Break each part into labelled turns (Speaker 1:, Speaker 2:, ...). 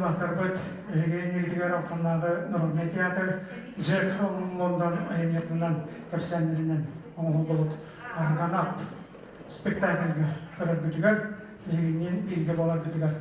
Speaker 1: дойдулаахтарбыт, эһиги иннигитигэр Алтаннааҕы народнай театр Джек Лондон айымньытынан кэпсээннэринэн оҥоһуллубут Аргонавт спектакльга көрөргүтүгэр, биһигинниин бииргэ буоларгытыгар.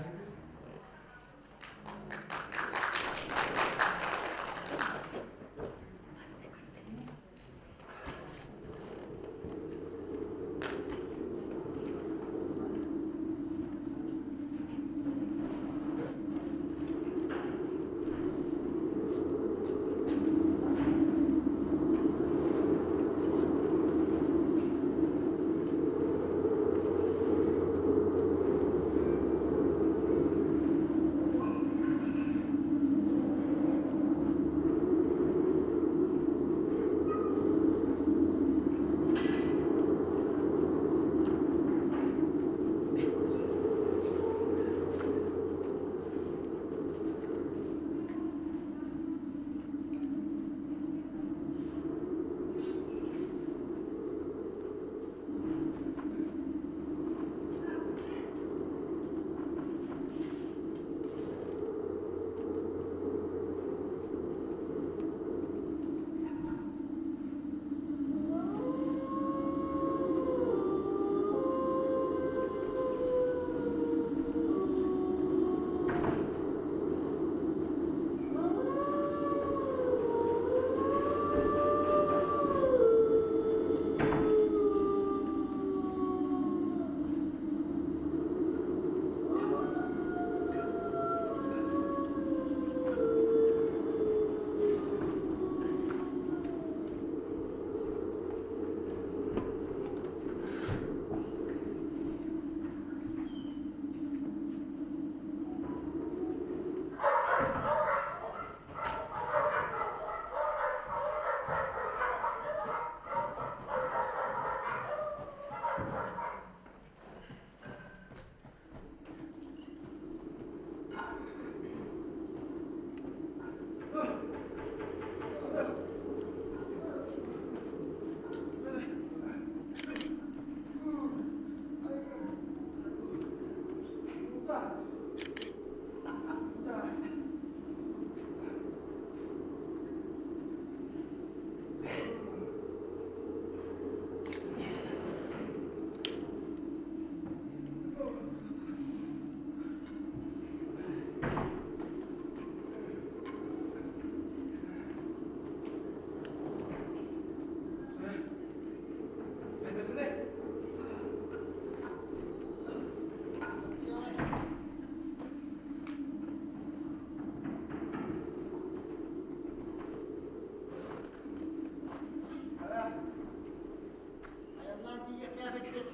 Speaker 2: Айаннаан тиийиэхтээх эбиккит.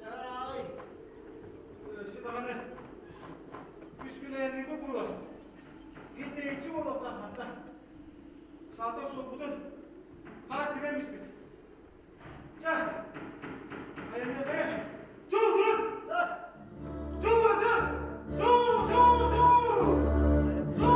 Speaker 2: Төһө
Speaker 3: Өссө даҕаны үс күн айанныырга буолар. Иһит буолуохтаах манна. Саатар суолбутун хаар тибэн испит. Чэ, айанныаххайа. Чуу, турун! Чуу, чуу! Чуу, чуу, чуу! Чуу!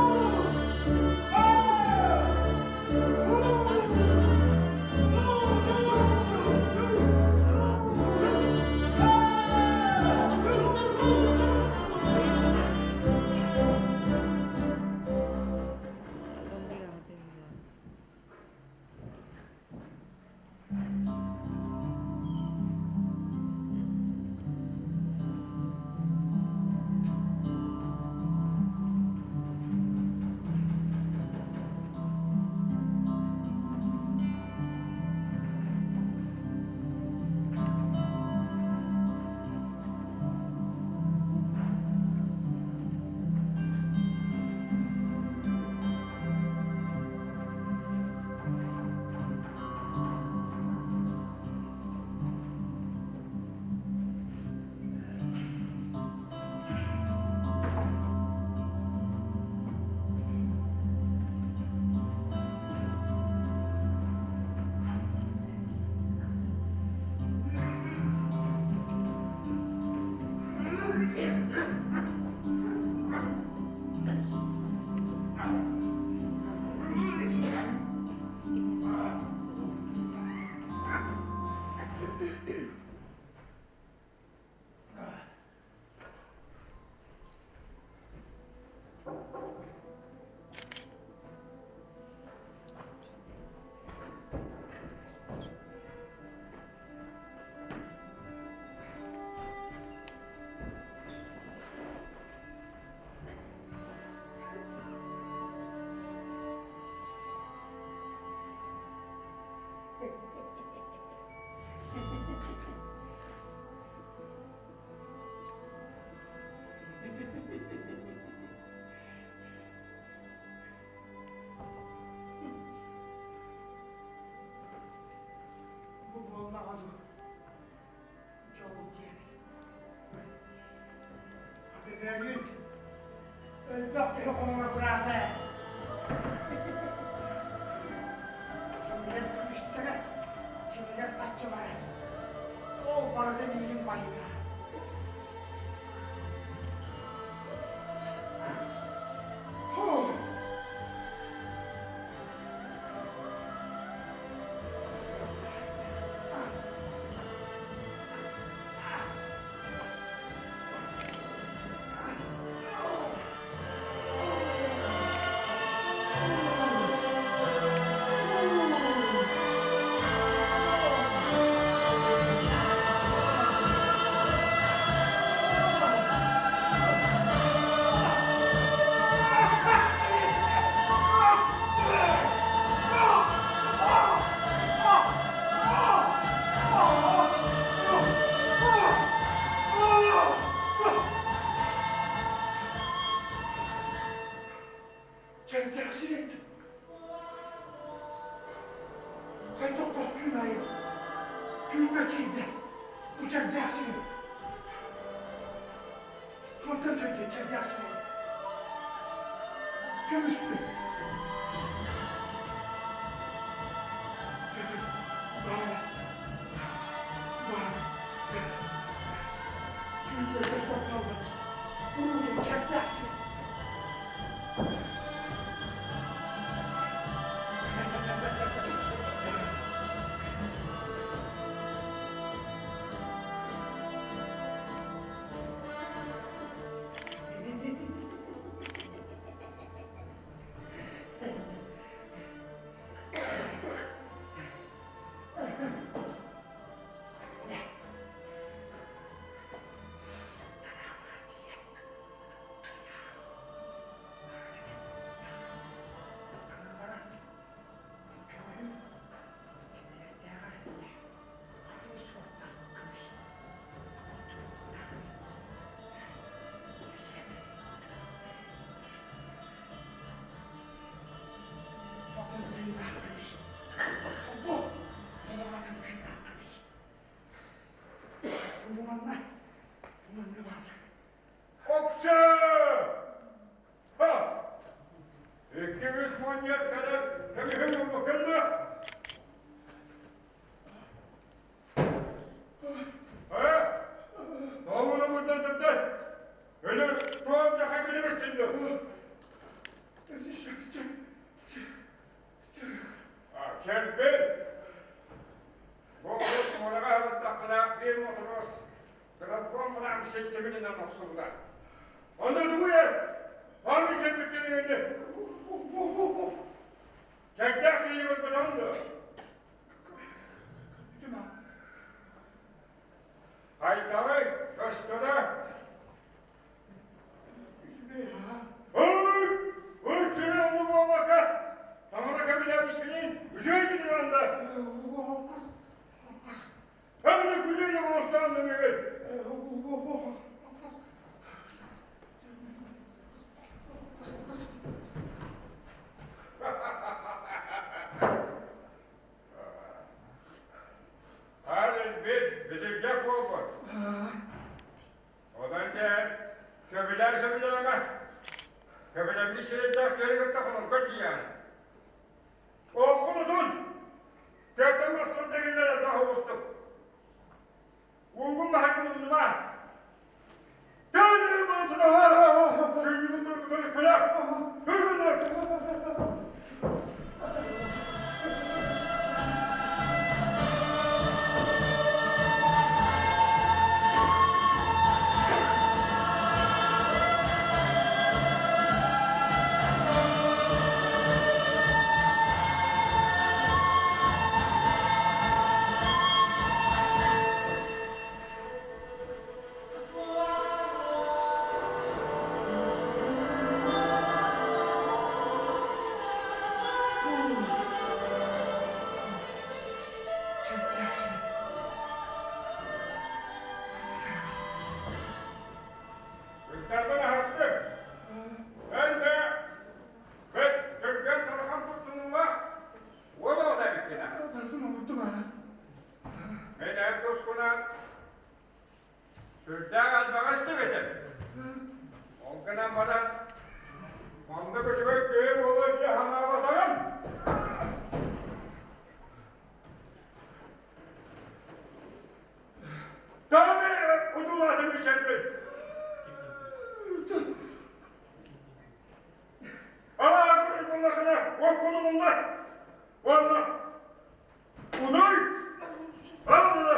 Speaker 2: Элбэх киһи хомуна быраата. Кинилэр көмүстэрэ, кинилэр хаччылара. Ол барыта миигин байытар. Чэрдэхсирик. Хайдах хос түүн аайы түүнбэр киирдэ. Бу чэрдэхсирик. Хантан кэлбит чэрдэхсирик? Көмүспүн. Баара. Баара. Түүнбэр көстөн хаалла. Урут чэрдэхсирик.
Speaker 4: Оксаа! Ха! Икки-үс мунньах кэлэр көмүһүн ылбыккын дуо? Э? Тоҕуну мурдан тырдан! Өлөр туом саха күлүмүстүн дуо? Чэрбин! Бу урут муораҕа сырыттахпына биир мотуруос Кыратбон мыраан силтибининэн охсубута. Аны тугуй эр? Аны сирбиттэн Чэгдээх киһини көрбөтөҕүн дуо? Хайдаҕый, көстөрө? Ой! Ой, сүрэ ону буолбакка! Таҥара кэбилээбискинин үчүгэй дьүрү
Speaker 1: Алкас, алкас.
Speaker 4: Эбини күлүүнү оҥостон бүгүн. Аар өлбүт, бүтүрдэх буолбут. Онон дьэ, сөбүлээ-сөбүлээмэ. Сөбүлэммит сирэйдээх киһи кытта хонукка тиийэҕин. Ооккун утун! Тыаттан мастан тэгиллэр элбэх оҕустук. Уугун баһаргын умнума. Тыаны мантына! Сүнньүгүн тургутан үппүлэ! Түргүннэр! Уоккулумуллар! Уонна Удуй! Албыны!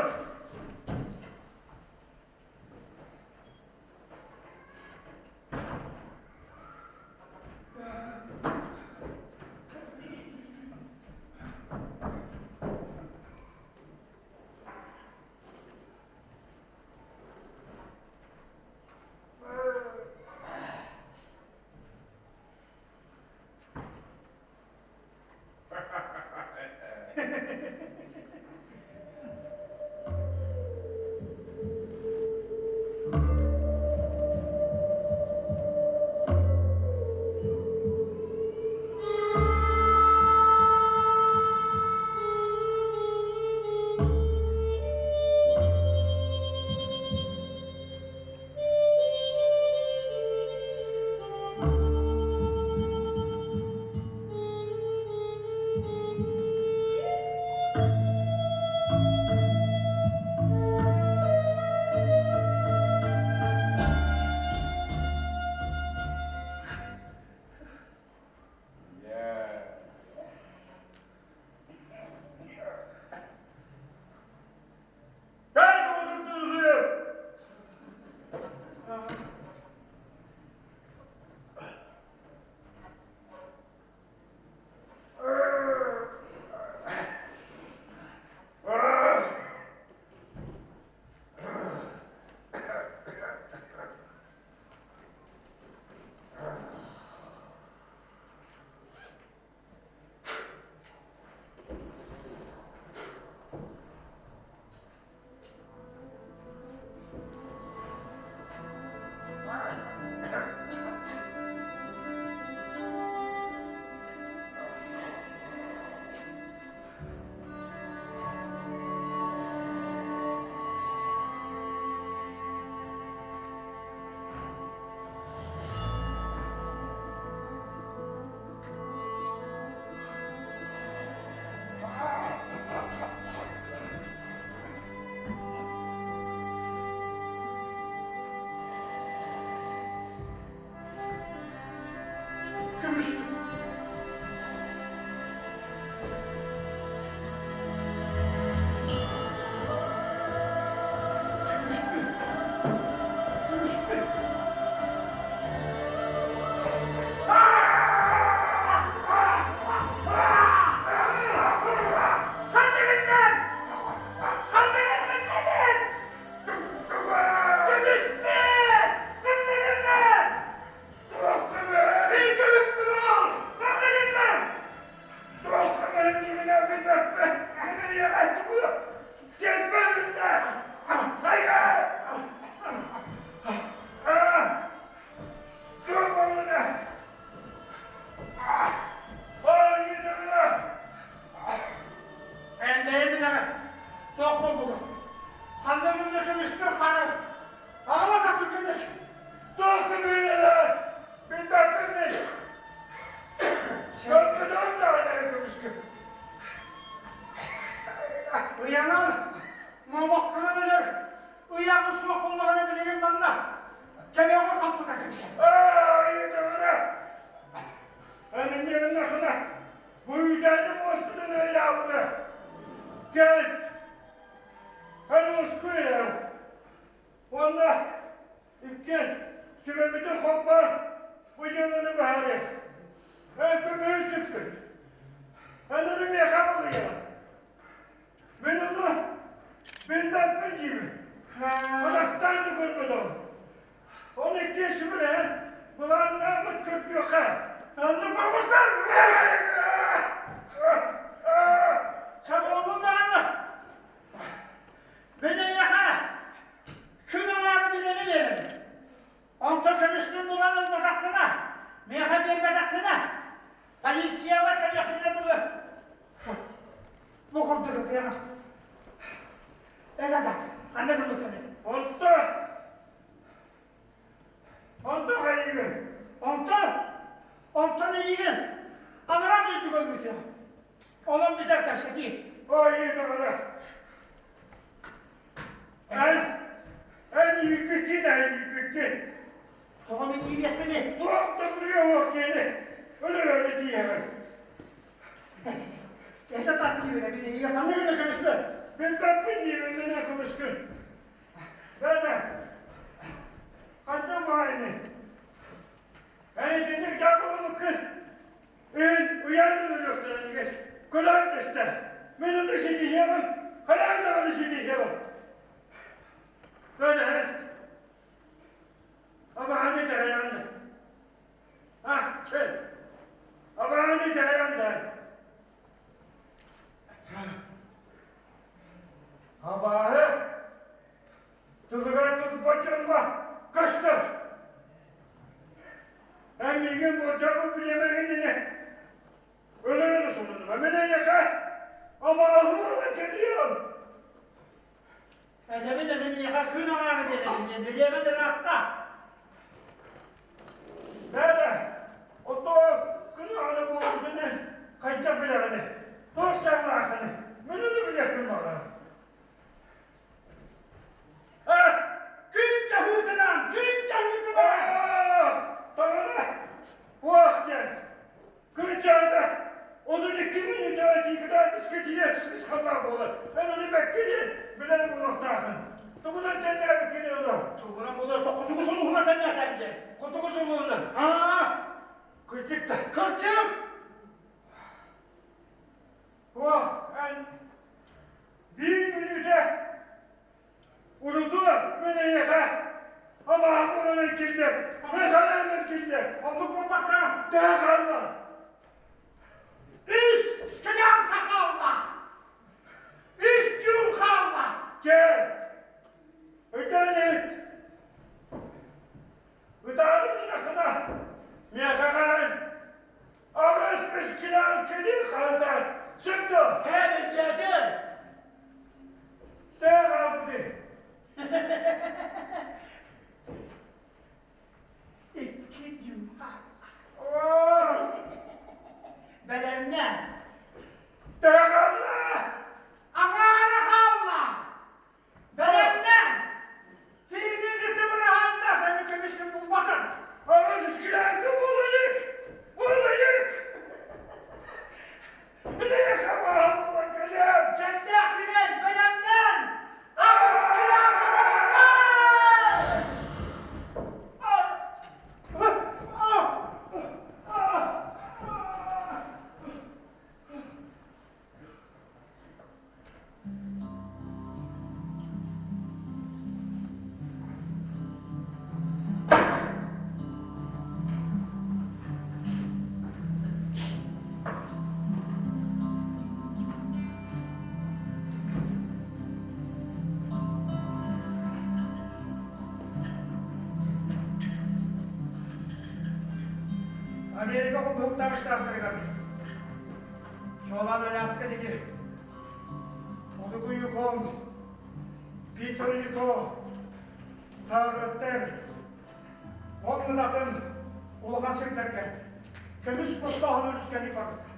Speaker 4: Ben unuttum.
Speaker 1: Көмүстүм. Көмүспүн. Көмүспүн.
Speaker 2: Ханныгыннан! Ханныгыннан Көмүспүн! Ханныгыннан! Мин көмүспүн ол! Ханныгыннан! Эн бэйэм билэҕин, туох буолбутун. Ханныгынна көмүспүн хары. Аҕала сатыргыны. Ыйанан, муомаххынан өлөр. Ыйааҕы суох буоллаҕына билигин манна кэмэҕэ хаппыта кэбиһэр.
Speaker 4: Уонна иккиэн сүбэбитин холбоон бу дьыаланы быһаарыах. Эн көмүһүн сүппүт. Эн ону миэхэ балыйаҕын. Мин ону билбэппин диибин. Харахтаан да көрбөтөҕүм. Ол иккиэн сүбэлэһэн былааннааммыт көрдүөххэ.
Speaker 2: Анны бабакар! Саболлун даҕаны! Мин эйиэхэ күн аҥаара билэни биэрэбин. Онтон көмүскүн булан ылбатаххына, миэхэ биэрбэтэххинэ, полицияҕа кэлиэххинэ дылы бу курдук ытыаҕым. Эт-эт, ханна гыммыккыный?
Speaker 4: Онтон Онтон хайыгын?
Speaker 2: Онтон, онтон эйигин анараа дойдуга ыытыаҕым. Онон бүтэр кэпсэтии.
Speaker 4: Ой, даҕаны. Эн, эн иирбиккин, эн иирбиккин.
Speaker 2: Тоҕо мин иириэхпиний?
Speaker 4: Туох да суруйа суох диэни өлөр өлө тиийэҕин. Билбэппин диибин мин көмүскүн. Бэдэ, ханна баайыный? Эн итинник дьаабыламмыккын. Эн ыйаан өлүөхтэрэ эйигин. Көлөөн түстэ. Мин ону ситиһиэҕим. Хайаан даҕаны ситиһиэҕим. Бэдэ, абаһаны итэҕэйэҕин да. А, чэ. Абаһаны итэҕэйэҕин да. Абааһы тылыгар туппат дьоҥҥо көстөр. Эн миигин болдьообут бириэмэҥ иннинэ өлөрөн усулунума. Мин эйиэхэ абааһы буолан кэлиэм.
Speaker 2: Этэбин да мин эйиэхэ күн аҥаара биэрэбин диэн бириэмэ ыраатта.
Speaker 4: Бэйэ, оттон күн аҥаара буолбутунан хайдах билэҕиний? Туох саҥалааххыный? Мин ону билиэхпин баҕарабын. Ээ,
Speaker 2: Күн чаһыытынан, күн чаһыытынан!
Speaker 4: Таҥара, уох диэн Күн чаһыта 32 мүнүүтэҕэ тиикитаатыска тиийэ сыс халлаах буолар. Эн ону бэккэ диэн билэр буолуохтааххын. Тугунан тэннээбиккини ону?
Speaker 2: Тугунан буолуо, хотугу сулуһунан тэннээтэм дьэ.
Speaker 4: Хотугу сулуһунан?
Speaker 2: Аа!
Speaker 4: Кырдьык да.
Speaker 2: Кырдьык!
Speaker 4: Ох, эн биир мүнүүтэ Урутуо мин эйиэхэ абааһы буолан эргиллэр, мин хараан эргиллэр.
Speaker 2: Оннук буолбакка.
Speaker 4: Төһө хаалла?
Speaker 2: Үс склянка хаалла. Үс дюйм хаалла.
Speaker 4: Кэл. Өйдөөн иһит. Ытаары гыннахына, миэхэ хаан. Аҕыс склянканы хаһытар. Сөп дуо?
Speaker 2: Ээ, бэдьээтим.
Speaker 4: Төһө хаалбытый?
Speaker 2: Икки дюйм хаалла. Бэлэмнэн.
Speaker 4: Төһө хаалла?
Speaker 2: Аҥаара хаалла. Бэлэмнэн. Тииҥи кытыбыраһаанта сэмми көмүскүн булбатым.
Speaker 4: Аҕыс склянка буола илик! Буола илик! Билиэхэ баһа буолан кэлиэм!
Speaker 2: Чэрдээх сирэй бэлэмнэн! Аҕыс склянка Америка холбоһуктаах штаттарыгар Чуолаан Аляска диги Хотугу Юкон, Питер Юко, Таарыттар уонна атын улахан сирдэргэ көмүс хостооһун өрүскэни барбыта.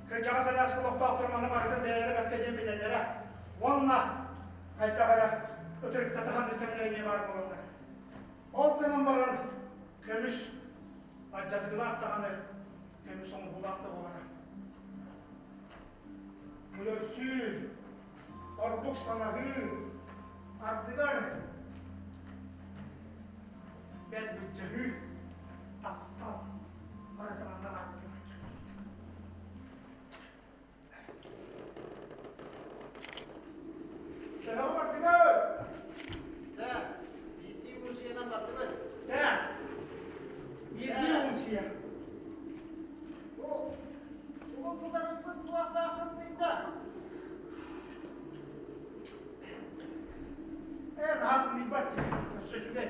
Speaker 2: Кырдьаҕас Аляска олохтоохтор маны барытын бэйэлэрэ бэккэ диэн билэллэрэ уонна хайдах эрэ ытырыктата саныыр кэмнэрэ эмиэ баар буолаллар. Ол гынан баран көмүс алдьатыылаах даҕаны көмүс оҥоһуулаах да буолара. Өлөрсүү, ордук санаһыы, ардыгар бэл былдьаһыы, таптал барыта манна баар буолар. Төһөҕө бардыгыт?
Speaker 3: Чэ, биирдии мусуйанан бардыбыт.
Speaker 2: Чэ, биирдии мусуйа.
Speaker 3: Бу, тугу буларыйбыт туохтааххын да?
Speaker 2: Ээ, наһаа тымныйбат дии. Өссө үчүгэй.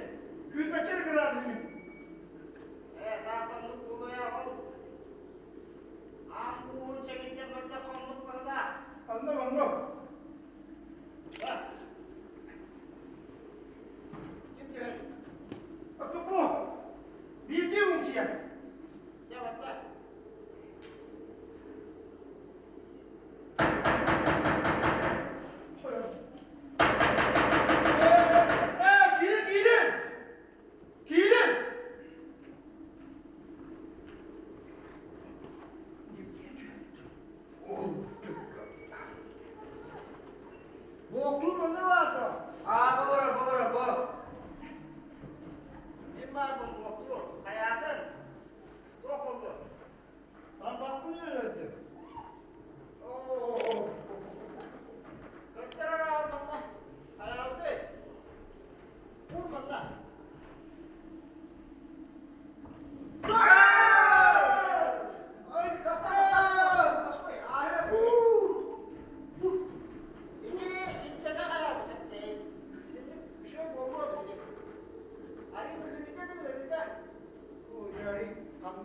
Speaker 2: Күүрбэччэ эрэ гыраадысмын.
Speaker 3: Ээ, таах оннук буолуо ол. Аан ууһун чэгиттэн көрдөххө оннук быһыылаах.
Speaker 2: Оннук, оннук.
Speaker 3: Ким түһэр?
Speaker 2: Ото бу. Биирдии уҥсуйар.
Speaker 3: Дьэ, батта.
Speaker 2: Ээ, киирин, киирин! Киирин!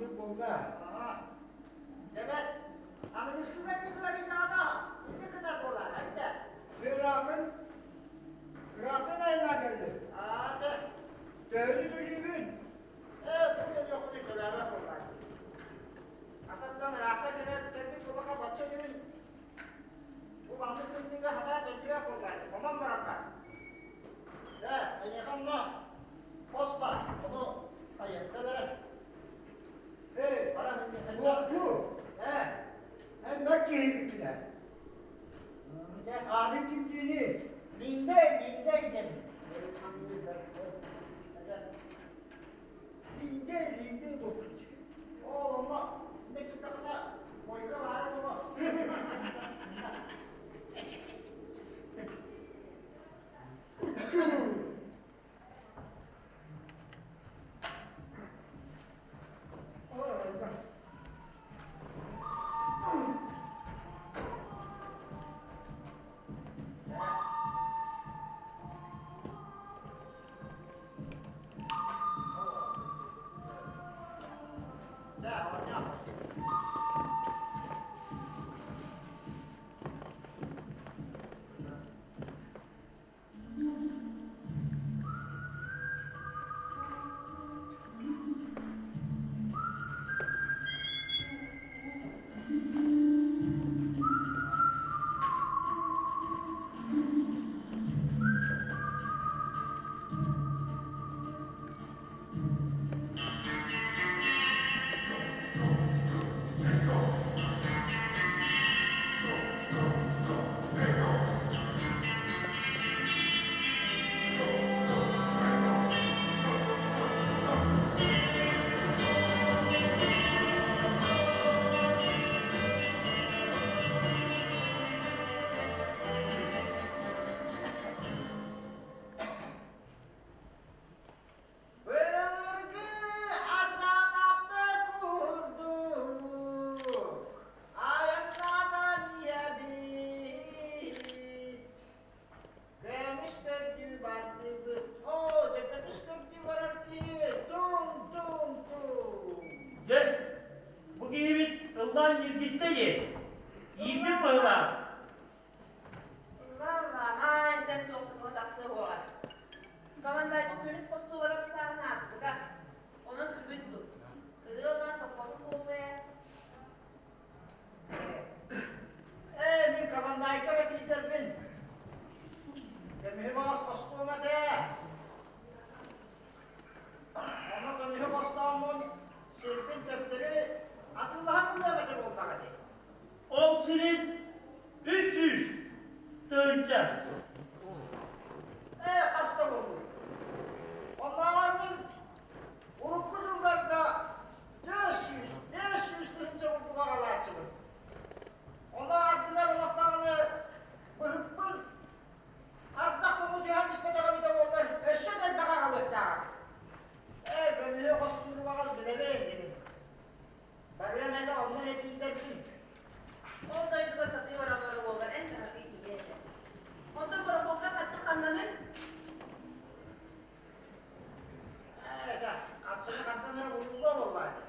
Speaker 1: Оннук буолла.
Speaker 3: Дьэбэт, аныгыскы кэнникилэриннаҕына инник гынар буолар, эбитэ.
Speaker 1: Ыраахтан, ыраахтан айаннаан кэллим.
Speaker 3: Аата.
Speaker 1: Төһөнү төлүүбүн?
Speaker 3: Ээ, бу төлүөххүнү төлөөбөт буоллаҕа. Ататтан ыраахта кэлэр кэлбит буоллахха бачча түүн бу маннык тымныыга хатаа төчүөх буоллаҕа, хонон барарга. Ээ, эйиэхэ онно хос баар, ону айыахха эрэ.
Speaker 1: Ээ, туохтуу?
Speaker 3: Ээ,
Speaker 1: Эн бэрт киһи ээ. Аатыҥ ким диэний?
Speaker 3: Линдэй, Линдэй диэн.
Speaker 1: Линдэй, Линдэй буолбут.
Speaker 3: Ол онно инде кытта бойка баара суоҕа. Былыргы арданаптар курдук айаннаатан иһэбит. Көмүс көрдүү бардыбыт. Оо, дьэ көмүс көрдүү барар киһи тум-тум-тум.
Speaker 5: Дьэ, бу киһибит ыллаан ньиргиттэ дии. Иирбит быһыылаах.
Speaker 6: Ыллаан-ыллаан, дьэн туохтан тахсыа уоҕа. Командайга көмүс хостуу барар сааһын ааспыта. Онон сүгүн тут. Ырыа ылан топпотун буолуо ээ.
Speaker 3: Ээ, мин Каландайка эрэ тиийдэрбин. Көмүһү баҕас хостуом этэ. Онно көмүһү хостооммун сирбин төптөрү атыылаһан ылыам этэ буоллаҕа дии.
Speaker 5: Ол сирин 300 тыһыынча.
Speaker 3: Ээ, хаста буоллун. Оннооҕор мин урукку дьылларга 400, 500 тыһыынча курдук аҕалааччыбын. Ону ардыгар олохтоҕуна быһыппын ардах куҥу түһэн испэтэҕэ эбитэ буоллар, өссө да элбэх аҕалыахтааҕа. Ээ, көмүһү хостууру баҕас билэбин диибин. Барыам этэ онно эрэ тиийдэрбин.
Speaker 6: Ол дойдуга сатыы бараллара буоллар эн да сатыы тиийиэ этэ. Онтон борохуокка хаччы ханнаный?
Speaker 3: Ээ, это хаччыны хантан эрэ булуллуо буоллаа дии.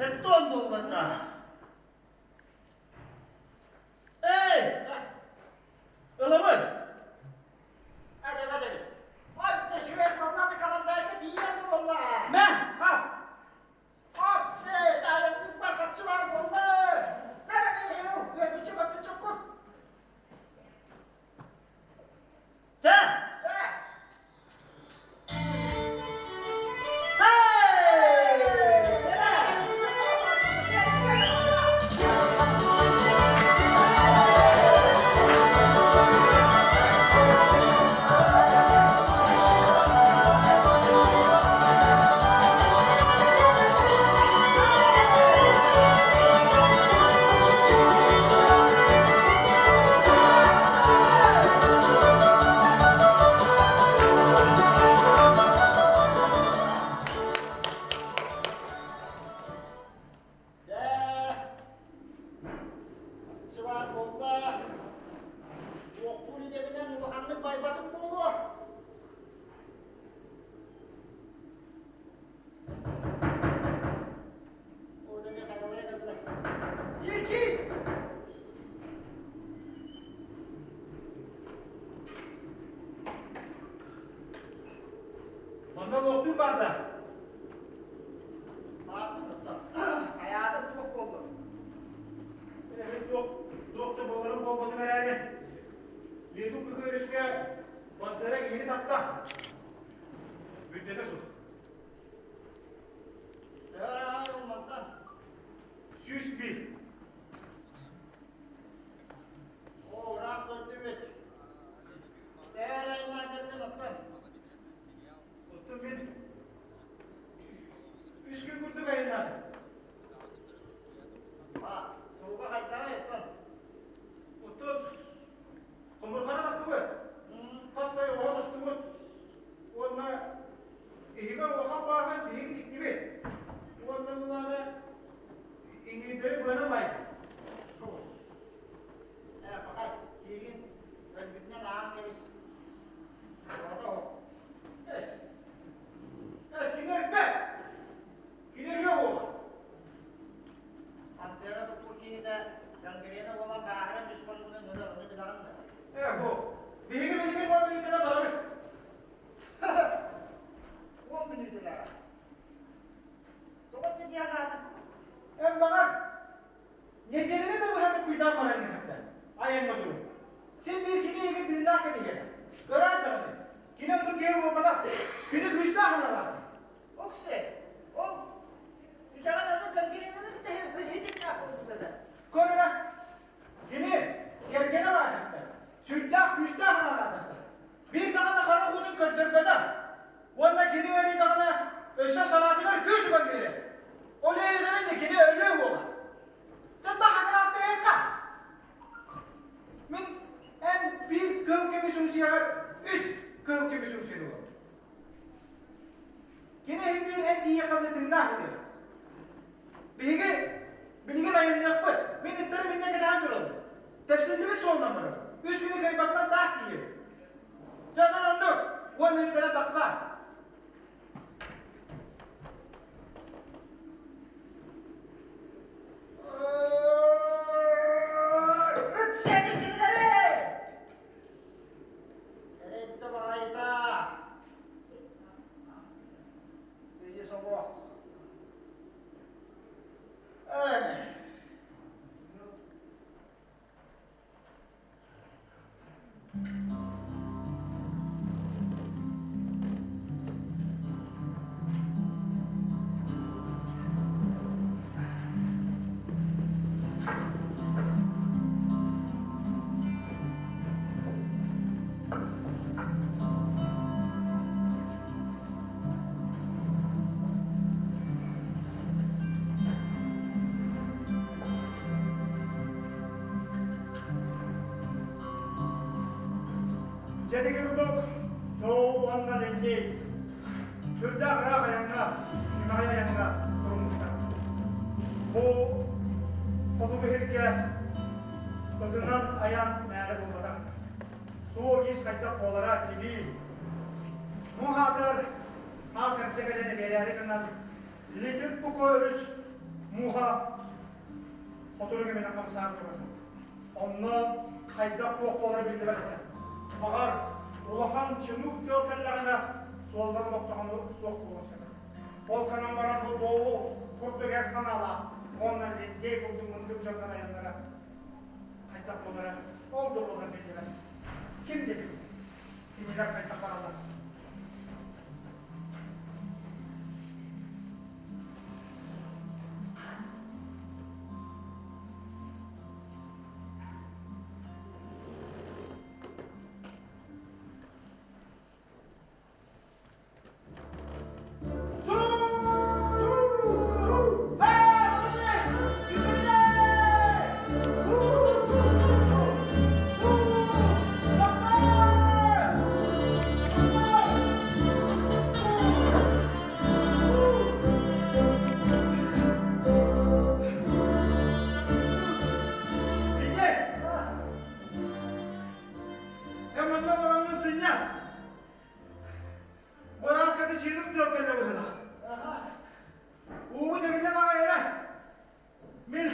Speaker 5: Сэттион доллардаах. Эй! Ылабын!
Speaker 3: Эдэбэ эдэбит. Отто үчүгэй буолла да Командайга тиийэн буолла.
Speaker 5: Мэ, хап!
Speaker 3: Отце, таайаннык бар хаччы бар буолла. Кара бэйэл, үөрбүччэ көппүччэ кут.
Speaker 5: Чэ!
Speaker 3: Чэ! Дьэ, сыбаат буолла. Туохтуур идэбинэн улаханнык байбатым буолуо. Ол эмиэ хайалара кэллэ. Киир-киир!
Speaker 2: Манна луохтуу барда.
Speaker 3: Хайаатын туох буоллун?
Speaker 2: Туох туох да буоларын буолбатым эрээри. Литл Күкүөрүскэ Пантера киһини татта. Бүттэтэ суох.
Speaker 3: Төһө ол мантан?
Speaker 2: 101.
Speaker 3: Оо, ыраах көрдүбүт. Төһө эрэ кэллин оттон?
Speaker 2: Оттон мин үс күн курдук айаннаатым.
Speaker 3: А, туруга хайдаҕай оттон?
Speaker 2: Оттон хомурҕана таттыбыт. Хас да оҕо тостубут. Уонна иһигэр улахан бааһын биһиги тиктибит. Уонна мылааны иҥиирдэри быанан баайдым.
Speaker 3: Ээ, пахай, кииргин өлбүтүнэн ааҕан кэбис. Оҕото оһох.
Speaker 2: Эс. Эс, кини өлбөт. Кини өлүө буолла.
Speaker 3: Пантера тутуу киһитэ гангрена буолан бааһыран үс хонугунан өлөр, ону билэҕин да?
Speaker 2: Ээ, бу. Биһиги билигин 10 мүнүүтэнэн барабыт.
Speaker 3: 10 мүнүүтэлээх. Тоҕо инньэ дии санаатыҥ?
Speaker 2: Эн баҕар, нэдиэлэни да быһа куйдаан баран иһэттэн айаҥҥа турун. Син биир кини эйигин тыыннаах кэтиһиэҕэ. Көрөөр даҕаны, кини онтун киһи буолбатах, кини күүстээх аналаах.
Speaker 3: Оксе, ол итэҕэл аны гангренаны иһитиннээх буолбута да.
Speaker 2: Көр эрэ, кини кэргэнэ баар эбиттэр. Сүрдээх күүстээх аналаатахтар. Биир даҕаны хара уутун көрдөрбөтөх. Уонна кини өлүү даҕаны өссө санаатыгар күүс уган биэрэр. Ол иһин да кини өлүө уола. Тында хакынааттыйыкка. Мин эн биир кыыл көмүс үҥсүйэҕэр үс кыыл көмүс үҥсүйэн уол. Кини иһин биир эн тиийэ ханна тыыннаах этэ. Биһиги билигин айанныахпыт. Мин ыттарым иннэ кэтэһэн тураллар. Тэпсиллибит суолунан барабыт. Үс күнү кыайбатынан таах тиийэбит. Дьэ онон оннук. 10 мүнүүтэнэн тахса.
Speaker 3: Ыт сэтитиллэри! Эрэйтэ баҕайыта! Тыйыс олох. Эх!
Speaker 2: Дьэдиги курдук Тоо уонна Лэндей сүрдээх ыраах айаҥҥа, сүмэҕэй айаҥҥа туруммуттар. Бу хотугу сиргэ ытынан айан мээнэ буолбатах. Суол-иис хайдах буолара тибии. Муҥ аатыгар саас эрдэ кэлэн эбиэрээри гынан Литл Пуко өрүс. Муха хотугу кэминэн хамсаан турар. Онно хайдах туох буолара биллибэт этэ. Баҕар, улахан чымык тыал кэллэҕинэ, суоллар олохтоҕуна суох буолуон сөп. Ол гынан баран бу Доу курдук эр санаалаах уонна Линдей курдук мындыр дьоннор айаннара хайдах буолара, ол да буолар биллибэт. Ким да билбэт. Кинилэр хайдах бараллар.
Speaker 4: Эн манна олороммун сынньан. Бырааската чыыным тыал кэллэ быһыылаах. Уубут эбиллэн аҕай эрэ. Мин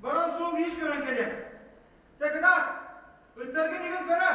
Speaker 4: баран суол иис көрөн кэлиэм. Тэкытаат, ыттаргын игин көрө.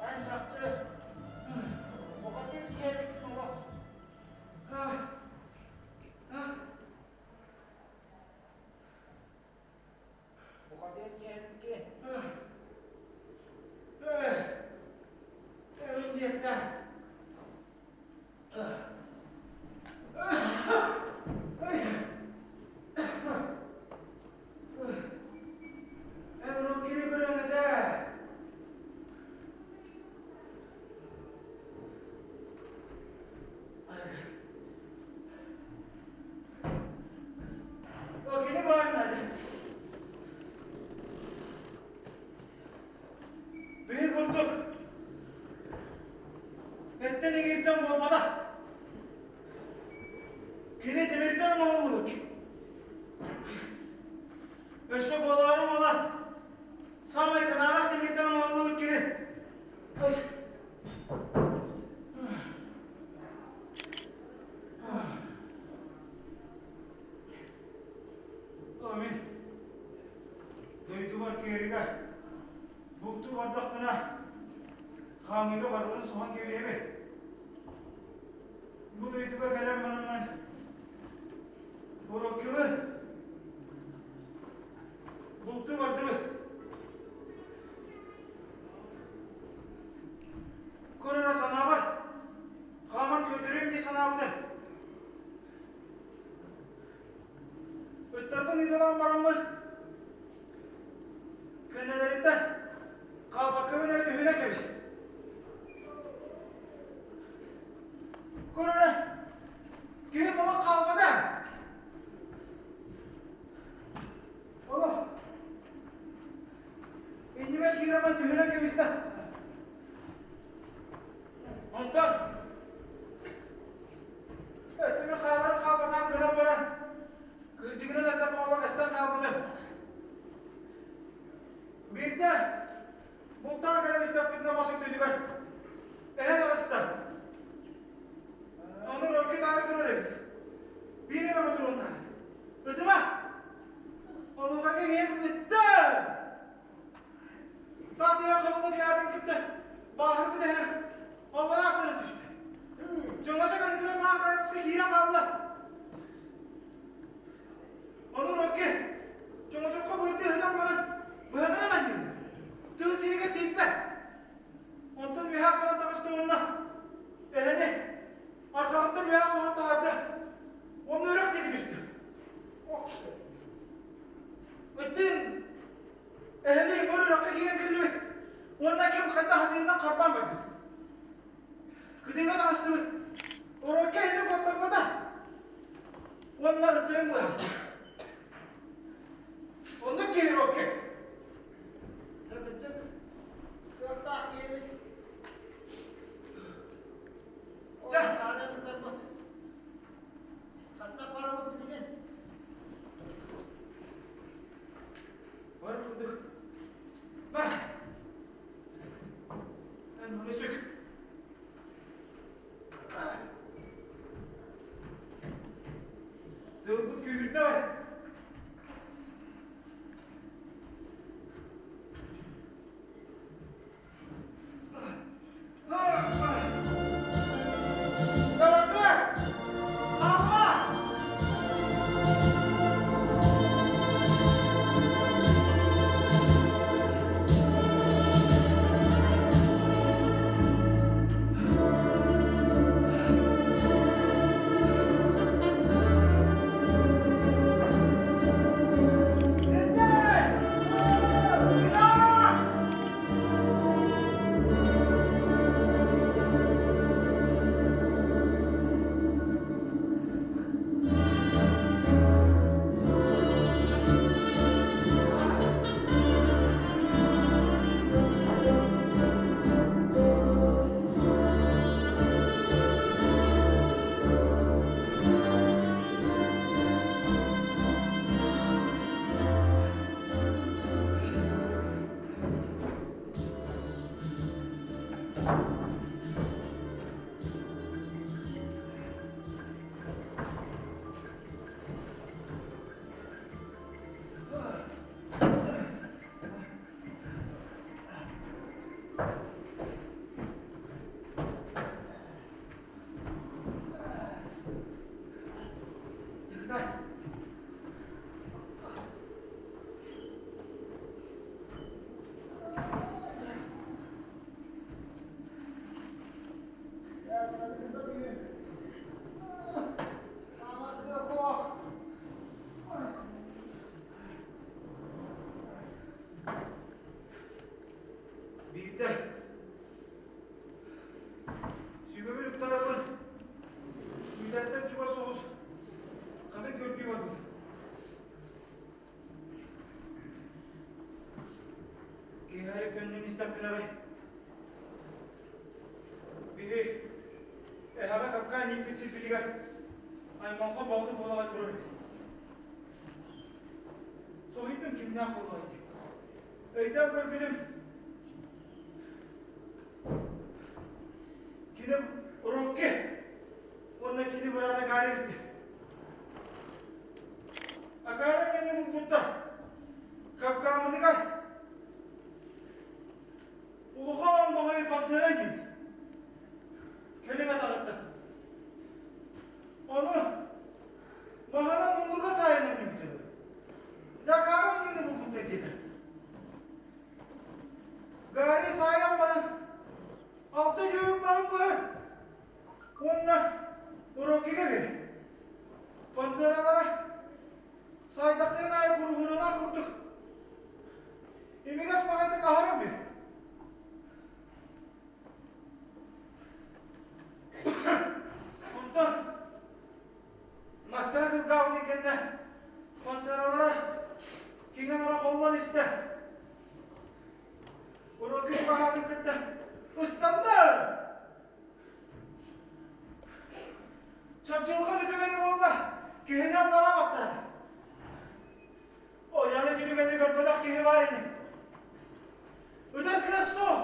Speaker 3: Эн чахчы бухатыыр киһи эбиккин олох. Бухатыыр киһи эбиккин.
Speaker 4: Биһи курдук эттэн иҥииртэн буолбатах. Кини тимиртэн оҥоһуллубут. Өссө буолаары буолан, саамай кытаанах тимиртэн оҥоһуллубут киһи. Амин. Дойдубар киэригэ бултуу бардахпына, хаамыыга барыларын соһон кэбиһэбин. Бу дойдуга кэлэн бараммын Уруккулы бултуу бардыбыт. Көрөрө санаабар, хааман көрдөрүөм дии санаабар.
Speaker 2: санаабытым. Ыттарбын ыыталаан бараммын, кэннилэриттэн хаалбаккабын эрэ түһүнэн кэбистим. Көр эрэ, киһим олох хаалбата. Олох иннибэр киирэн түһүнэн кэбистэ. Онтон Өтүмү хаалан хаалбатаан гынан баран, кырдьыгынан эттэххэ олох эстэн хаалбытым. Биирдэ бултаан кэлэн истэхпитинэ мас өттүтүгэр эһэ таҕыста. Ону Рокки таары турар эбит. Биир эрэ ботуруоннаах. Ытыма! Онуоха киһиэм ыттым! Саатыйа хабыллар яатын кытта бааһырбыт эһэ аллараа астана түстэ. Чоҥоса көнөтүгэр баар хайаҕаска киирэн хаалла. Ону Рокки чоҥочоххо быардыы ыһытан баран быһаҕынан анньыыр. Тыын сиригэр тиийбэт. Онтон үөһэ астанан таҕыста уонна эһэни арҕаҕыттан үөһэ соһон таһаарда. Онно үрэх диэки түстэ. Ыттыын Эһэни бу үрэххэ киирэн кэллибит уонна ким хайдах атыырынан харбаан бардыбыт. Кытыыга таҕыстыбыт. Уруокка иһини куоттарбата уонна ыттарын быыһаата. Оннук киһи уруокка.
Speaker 1: Кырдьык, кыахтаах киһибит.
Speaker 2: Чэ.
Speaker 1: Ол ыттарбыт. Ханна барабыт билигин?
Speaker 2: Бар курдук. Бар. Эн ону сүк. Тылбыт күүһүрдэ Биирдэ сүгэбин ыттарабын Үлэттэн чугас соҕус хатын көрдүү барбыт. Киэһэрик төннөн истэхпинэ арай биһи эһэҕэ капкаан ииппит сирбитигэр аймалҕа баҕды буолаҕа турар эбит. Соһуйдум кимнээх буоллаҕай диэн. Өйдөөн көрбүтүм кини Рокки уонна кини быраата Гарри эбиттэр. Акаары мини булбуттар. Капкааммытыгар улахан баҕайы пантера диэбит. Кэлим атаҕыттан. Ону маһынан муннуга саайан өлбүттэр. Дьэ акаары мини булбуттар диэтэ. Гарри саайан баран алта дьүһүн маһын быһар. Уонна Уроккига бер. Пантералара сайдахтарын аайы куруһуналаах курдук имигэс баҕайытык аһаран бер. Онтон мастара кылгаабытын кэннэ пантералара киҥэ-нара холлон истэ. Урокки баһаатын кытта ыстанна! Чапчылҕан үтүгэни буолла, киһини аллара баттаата. Ойоон ити түгэни көрбөтөх киһи баар ини. Ытар кыах суох.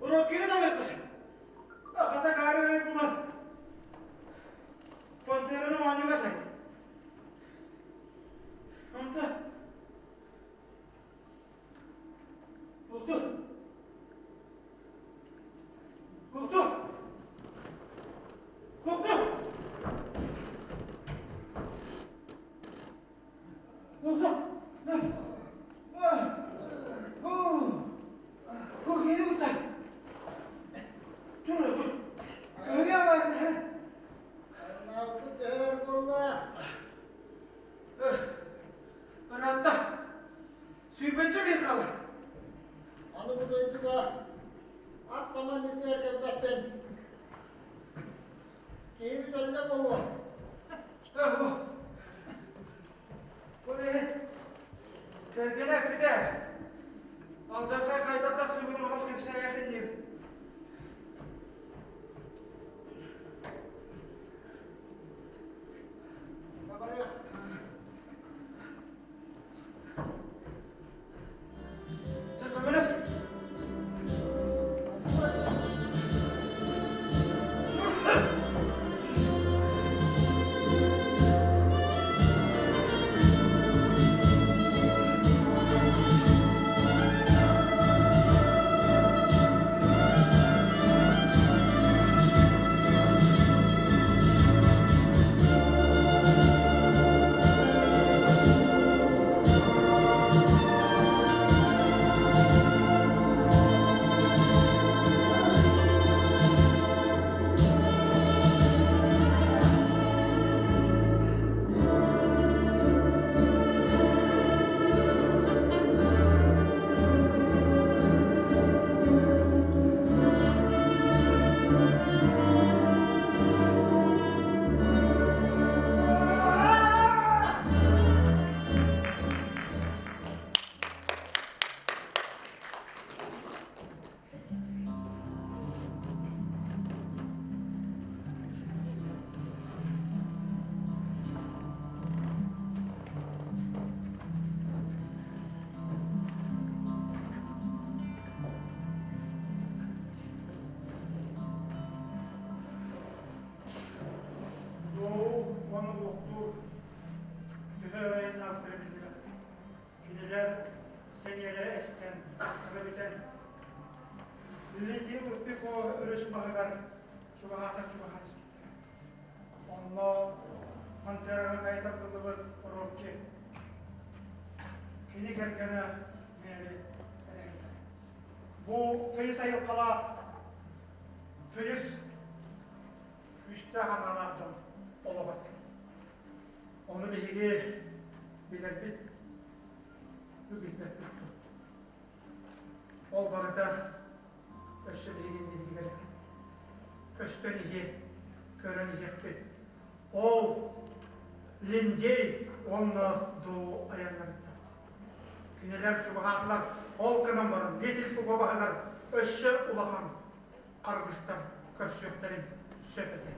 Speaker 2: Уроккины да бэркүс. Хата каары өй булан. Пантераны моонньуга сайт. Онто Булду. Булду. Булду. Булду. Бу киһини кутта. Тур, тур. Көһүгэ бар.
Speaker 1: Аймаабыт өр буолла.
Speaker 2: Ыраатта. Сүүрбэччэ миил хаалар.
Speaker 1: Аны бу дойдуга ат таман итигэр кэлбэппин. Киһибит өллө буолуо.
Speaker 2: Бу иһин кэргэнэ эппитэ. Алдьархай хайдах тахсыбытын оҕо кэпсээйэхин диэбит.
Speaker 1: Табарыах.
Speaker 2: Чэ, көмөлөс. Дуу уонна луохтуур төһө өр айаннаабыттара биллибэт. Кинилэр сэниэлэрэ эстэн, астара бүтэн, Литий Уппико өрүс баһыгар чугаһаатар чугаһаан испиттэрэ. Онно Пантераны хайа тардыллыбыт Рокки кини кэргэнэ Мэри эрэһиттэр. Бу тыйыс айылҕалаах тыйыс күүстээх анаалаах дьон олоҕо этэ. Ону биһиги билэрбит, билбэппит. Ол барыта өссө биһиги иннибитигэр көстөн иһиэ, көрөн иһиэхпит. Ол Линдей уонна Доо айаннарыттан. Кинилэр чугаһаатылар, ол гынан баран Литл Пуго баһыгар өссө улахан харгыстар көрсүөхтэрин сөп этэ.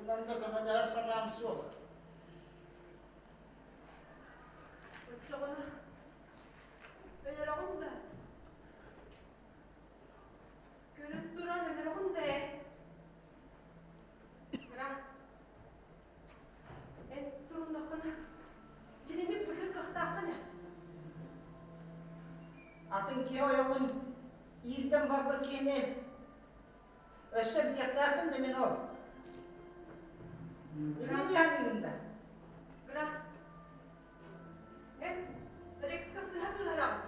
Speaker 1: Тугунан да көмөлөһөр санаам суох.
Speaker 6: Оччоҕуна өлөрөҕүн да? Көрөн туран өлөрөҕүн да ээ? Кыра, эн туруннаххына кинини быһыы кыахтааххын ээ.
Speaker 1: Атын киһи ойоҕун иирдэн барбыт киһини Өссө эмтиэхтээхпин да мин ол. Инньэ дии саныыгын да?
Speaker 6: Граф, эн Рекска сыһа кыыһыраҕын.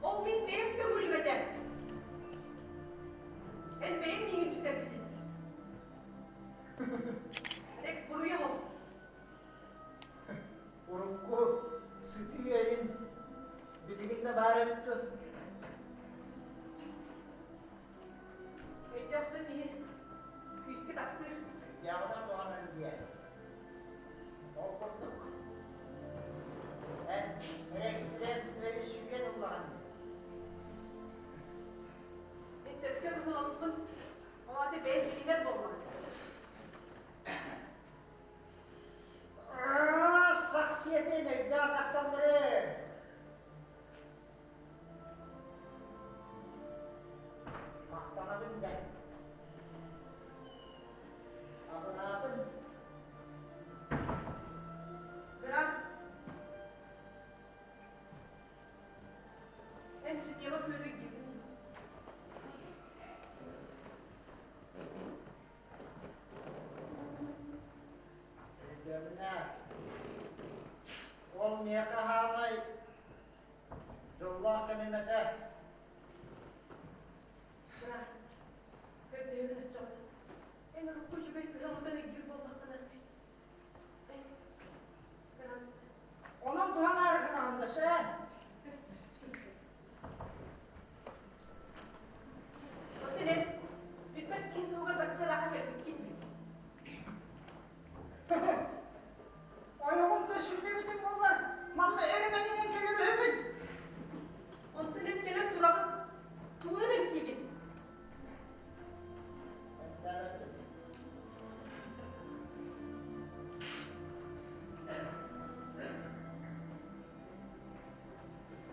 Speaker 6: Ол мин бэйэм көҥүлүм этэ. Эн бэйэҥ миигин сүтэрбитин. Рекс буруйа оһох.
Speaker 1: Урукку сытыы өйүн билигин да баар эбит дуо?
Speaker 6: Өйдөөх да киһи күүскэ таптыыр.
Speaker 1: Дьаҕынан туһанан диэн. Ол курдук эн рекстилет өйү сүгэн ыллаҕын дии.
Speaker 6: Мин сөпкө быһыыламмыппын ол аты бэйэм билинэр буоллаҕым.
Speaker 1: Аа, сахсиэтин өйдөөх дьахталлары! Махтанабын дьэ. Абыраатын.
Speaker 6: Грант. Эн Женева күөлү өйдүүгүн дуо?
Speaker 1: Өйдөөмүнэ. Ол миэхэ хаамай Дьоллоох кэмим этэ.
Speaker 6: Быраат, көрдөһөбүн оччоҕуна. Эн урукку үчүгэй сыһыаммытын өйдүүр буоллаххына, эн гынан
Speaker 1: Онон туһанаары гынаҕын да сөөн.
Speaker 6: Оттон эн бүппэт киһи туһугар бачча ыраахха кэлбиккин дии.
Speaker 1: Ойоҕум көссүүтэ эбитим буоллар, манна өрүмэҥинэн кэлэр үһүбүн.
Speaker 6: Онтон эн кэлэн тураҕын, тугунан эмтиигин?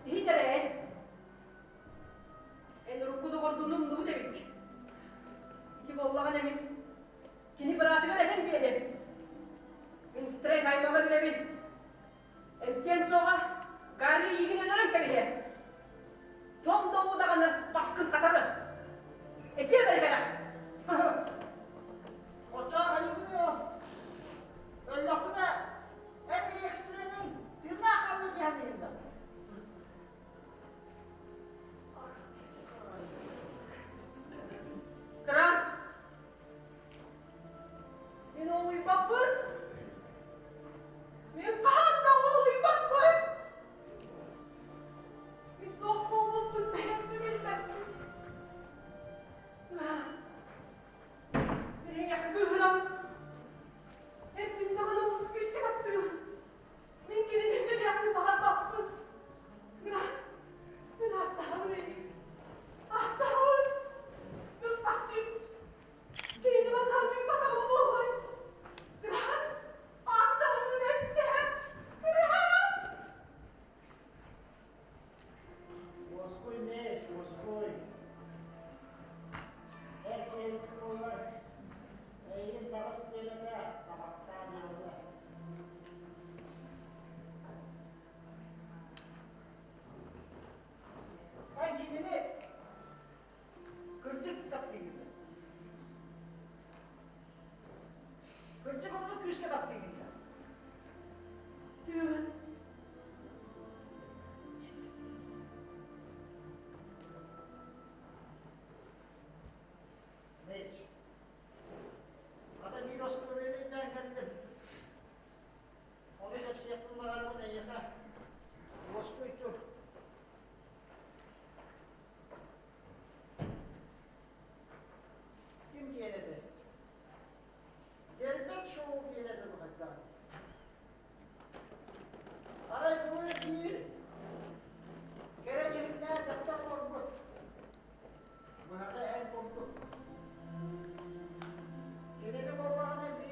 Speaker 6: Иһит эрэ эн. Эн урукку доҕордууну умнубут эбиккин. Ити буоллаҕына мин Кини быраатыгар этэн биэриэм. Мин Стрэнг аймаҕы билэбин. Эмтиэн суоҕа, Гарри эйиигин өлөрөн кэбиһиэ. Том да уу даҕаны баскын хатары. Этиэм эрэ кэрэх.
Speaker 1: Оччоох айбыты ол. Өллөхпүнэ эн рекстэринин тыыннаах хаалыы диэн ыйында.
Speaker 6: Грант Мин олуйбаппын. Мин хаһан да олуйбаппын. Мин туох буолбуппун бэйэм да билбэппин. Грант, мин эйиэхэ кыыһырабын. Эрбин даҕаны олус күүскэ таптыыбын. Мин кинини өлүөхпүн баҕарбаппын. Грант, мин ааттаһабын эйигин. Ааттаһабын. Мин хас түүн Кинини манна тыыппатаҕым буолуой? Грант, ааттаһабын эттэһэн. Грант!
Speaker 1: Уоскуй, Мэй, уоскуй. Эр киһи буоллар, эйигин таҕыс диэмэтэ, табахтаан ыалла. Эн кинини кырдьык таптыыгын. Кырдьык оннук күүскэ таптыыгын.
Speaker 6: Тыыбын.
Speaker 1: Мич. Хата биир остуоруйаны өйдөөн кэллим. Ону кэпсиэхпин баҕарабын эйиэхэ. Уоскуй тур. Ким диэн этэй? Герберт Шоу диэн этэ бухайдаан. Арай былыр биир кэрэ дьүһүннээх дьахтар олорбут. Быһата эн курдук. Кинини буоллаҕына биир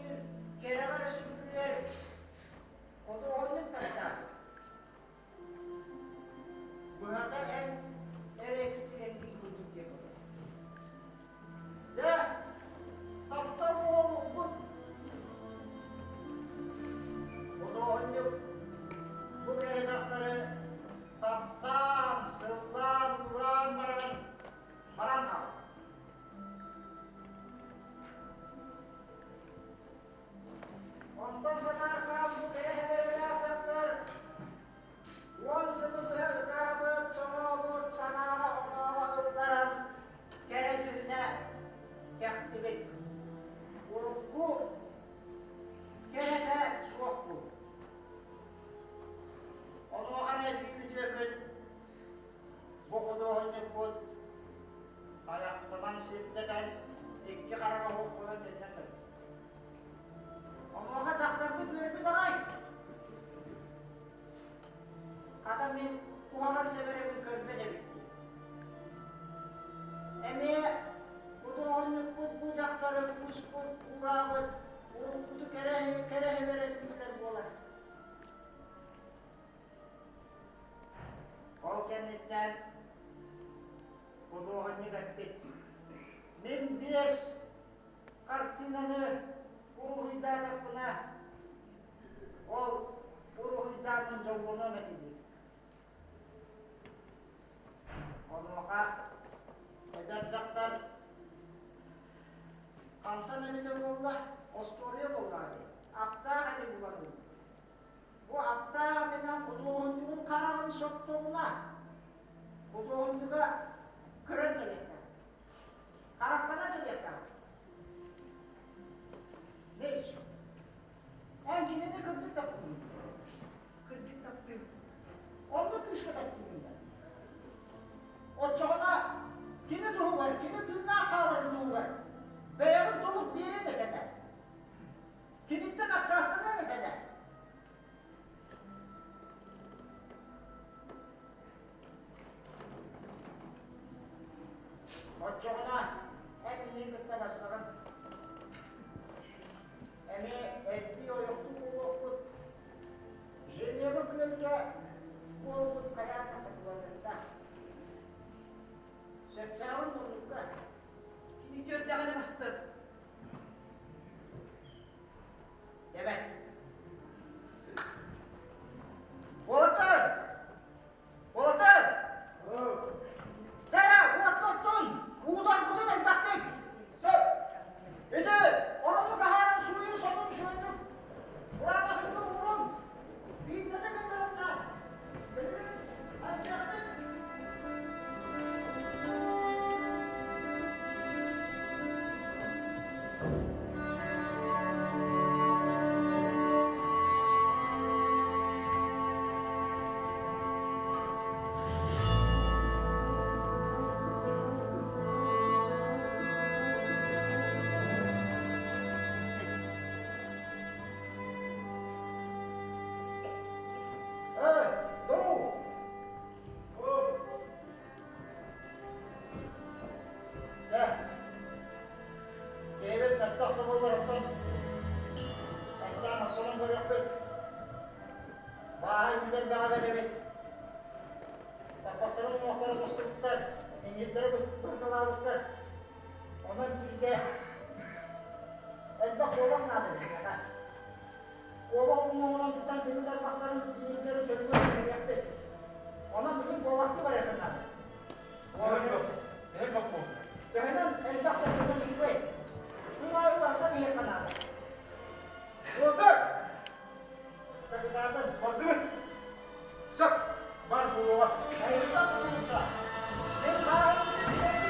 Speaker 1: ойуулаабыт уруккуту кэрэһи билэр буолар. Ол кэнниттэн худуоһунньук эппит: «Мин биэс хартыынаны уруһуйдаатахпына, ол уруһуйдааммын дьоллонуом этэ» диир. Онуоха эдэр дьахтар хантан эбитэ буолла, остуоруйа буоллаҕа дии, аптаах эти булан ылбыт. Бу аптаах этинэн худуоһунньугун хараҕын соттоҕуна, худуоһунньуга көрөн кэлиэхтээх. Харахтанан кэлиэхтээх. Мич, эн кинини кырдьык таптыыгын.
Speaker 6: Кырдьык таптыыр.
Speaker 1: Онно күүскэ таптыыгын да. Оччоҕуна кини туһугар, кини тыыннаах хааларын туһугар бэйэҕин толук биэриэн этэ да. Киниттэн аккаастаныаҥ этэ да. Оччоҕуна эн миигин кытта барсаҕын. Эмиэ эрдии-ойохтуу буолуохпут. Женева күөлгэ буолбут хайаан да хатыланыахтаах. Сөпсөөҕүн муннукка.
Speaker 6: Кини үтүөрдэҕинэ барсар.
Speaker 1: Дебет. Уолаттар! Уолаттар! Тэра, уоттоттун! Уутан кутун элбэхтик! Сөп! Ити, орону таһааран сууйун сонун үчүгэйдик кураанахыҥҥа уурун! Биирдэтэ кыннарымнаах! Билигин ардыахпыт! Эй, Тому! Дьэ, Киһибит мөлтөх да буоллар оттон бастаан охтонон көрүөхпүт. Бааһы үүтэн бэҕэбэт эбит. Тарбахтарын уҥуохтара тостубуттар, иҥиирдэрэ бысталаабыттар. Онон кииргэ элбэх куобах наада биһиэхэ. Куобах уҥуоҕунан тутан кини тарбахтарын иҥиирдэрин чөлүгэр түһэриэхпит. Онон бүгүн куобахтыы барыахха наада.
Speaker 4: Төһө элбэх буолла?
Speaker 1: Төһөнөн элбэх да чөлүн үчүгэй. Күн аайы барсан иһиэххэ наада.
Speaker 4: Уолаттар!
Speaker 1: Капитантан.
Speaker 4: Бардыбыт. Сөп. Бар буолуоҕа.
Speaker 1: Айылҕа тутулуста. Мен бааһын үчүгэйдик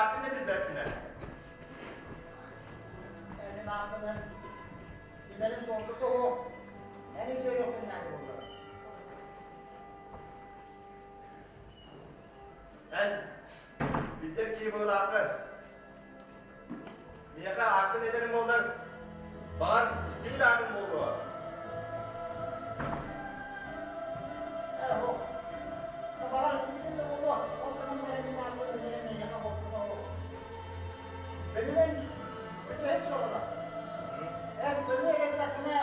Speaker 7: ааккын этилбэппин ээ.
Speaker 1: Эн мин ааппынан билэрин суолтата суох. Эн үтүөрүөххүн наада буоллаҕа.
Speaker 7: Эн биллэр киһи быһыылааххын. Миэхэ ааккын этэриҥ буоллар, баҕар, истибит аатым буолуо.
Speaker 1: Ээ, суох. Баҕар истибитим да буолуо. Ол гынан баран мин ааппын билэрим эйиэхэ буолтума суох. Билигин бүтэһик соруга. Эн бөлүө эрдэххинэ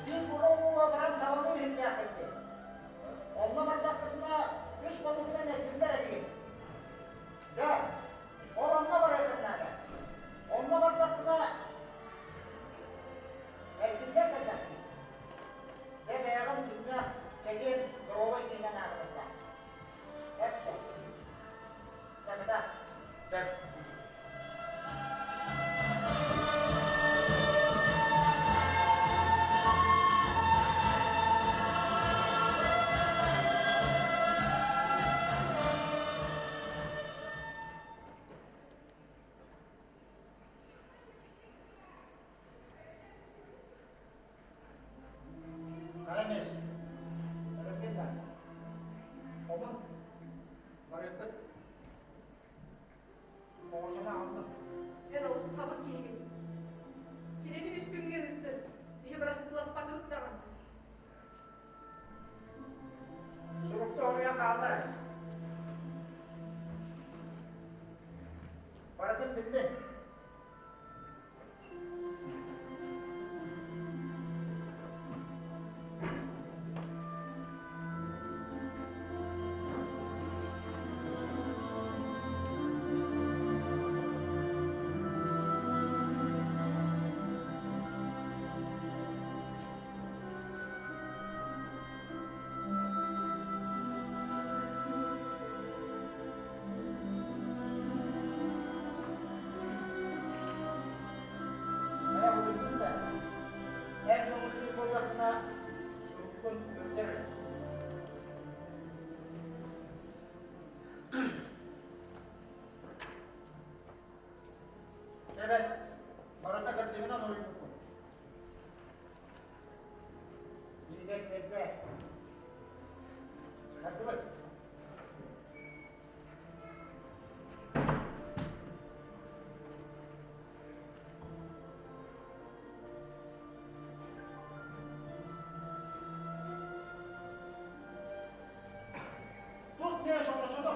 Speaker 1: биир кура ууга баран табалыыр иһиллээххин дии. Онно бардаххытына үс хонугунан эргиллэр эбигин. Дьэ, ол онно барыаххын наада. Онно бардаххына эргиллэр кэллэхпит. Дьэ, бэйэҕин итиннэ чэгиэн доруобай киһинэн ааҕыныахтаах. Эттэ. Чакыта.
Speaker 7: Сөп.
Speaker 1: Карамеш. Ракета. Омун. Барыппыт. Оҕочону аҕалбыт.
Speaker 6: Эн олус хабыр киһигин. Кинини үс күҥҥэ ыыттын. Биһи бырастыыласпатыбыт даҕаны.
Speaker 1: Сурукта хоруйан хааллар. Барытын биллин. Хайа утуйдун да, эр көҥүллүүр буоллаххына, суруккун үрдэр эрэ. Эбэт, барыта кырдьыгынан уруйбуккун. Бииргэ тиэрдэ. Бардыбыт. Тут не соҥочону.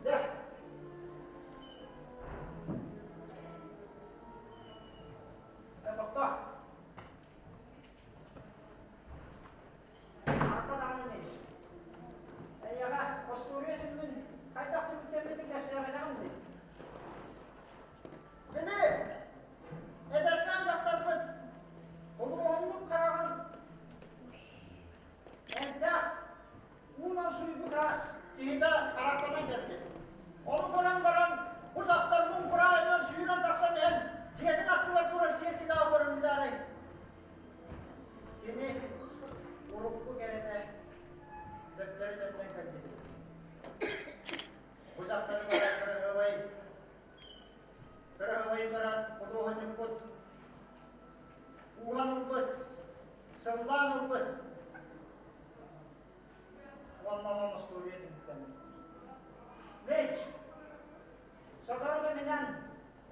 Speaker 1: Дьэ. Э, тохтоо. Арба даҕаны эмиэ. Эйиэхэ остуоруйа түмүгүн хайдах түмүктэммитин кэпсээбэтэҕим дии. Били, эдэркээн дьахтарбыт улууһуннук хараҕын эмтээх уунан сууйбута киһитэ харахтанан кэлбит. Ону көрөн баран, бу дьахтар муҥ кураайынан сүүрэн тахсан иһэн, дьиэтин аттыгар турар сиэркилэҕэ көрүммүтэ арай. Кини урукку кэрэтэ төттөрү төннөн кэлбит. Бу дьахтары баран кыраһыабай, кыраһыабай баран худуоһунньукпут ууһан ылбыт, сыллаан ылбыт уонна онон остуоруйа түмүктэммит. Мич, сотору кэминэн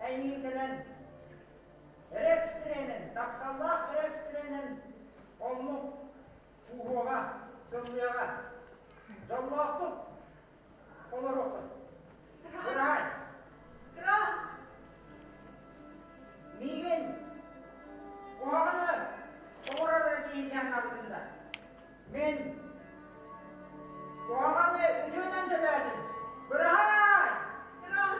Speaker 1: эйиигин кэлэн Рекс-тренин, тапталлаах Рекс-тренин оннук кууһуоҕа, сыллыаҕа. Дьоллоохтук олоруоххут. Кыраай.
Speaker 6: Кыраай.
Speaker 1: Миигин куһаҕаны оҥорор эрэ киһи диэн хаалбытым да. Мин куһаҕаны үтүөнэн төлөөтүм. Быраһаай!
Speaker 6: Кыраай.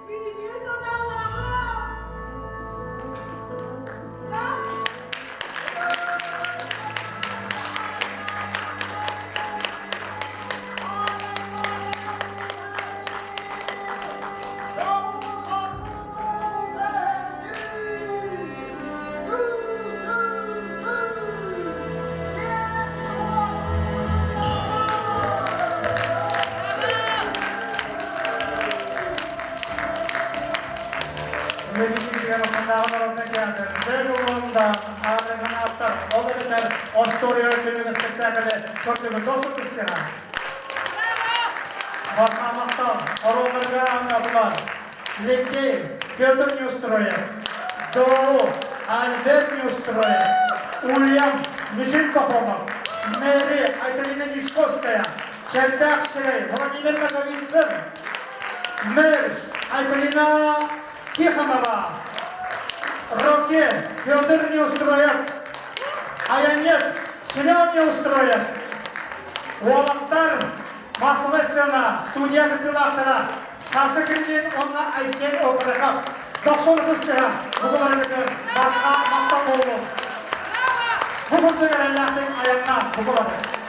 Speaker 6: Мин үтүө санаалааҕым. Кыраай.
Speaker 2: Дьокуускайдааҕы народнай театр Дьэ Лондон ааттар, ол эбэтэр остуоруйа түмүк испэктээкили көрдүгүт досут истиһа. Барха махтал, оруолларга аннатылар. Ликей Петр Неустроев, Доу Альберт Неустроев, Ульян Мичил Пахомов, Мэри Айталина Дьячковская, Чэрдээх Сирэй Владимир Ноговицын, Мэрш Айталина Тихонова, Роке Петр Неустроев, Аянет Семен Неустроев, Уолаттар массовай сцена студия кыттыылаахтара Саша Кириллин уонна Айсен Окороков. Дохсун ытыс тыаһа бугуларыгытын барҕа махтал буоллун. Бу курдук эрэллээхтик айанна бугулары.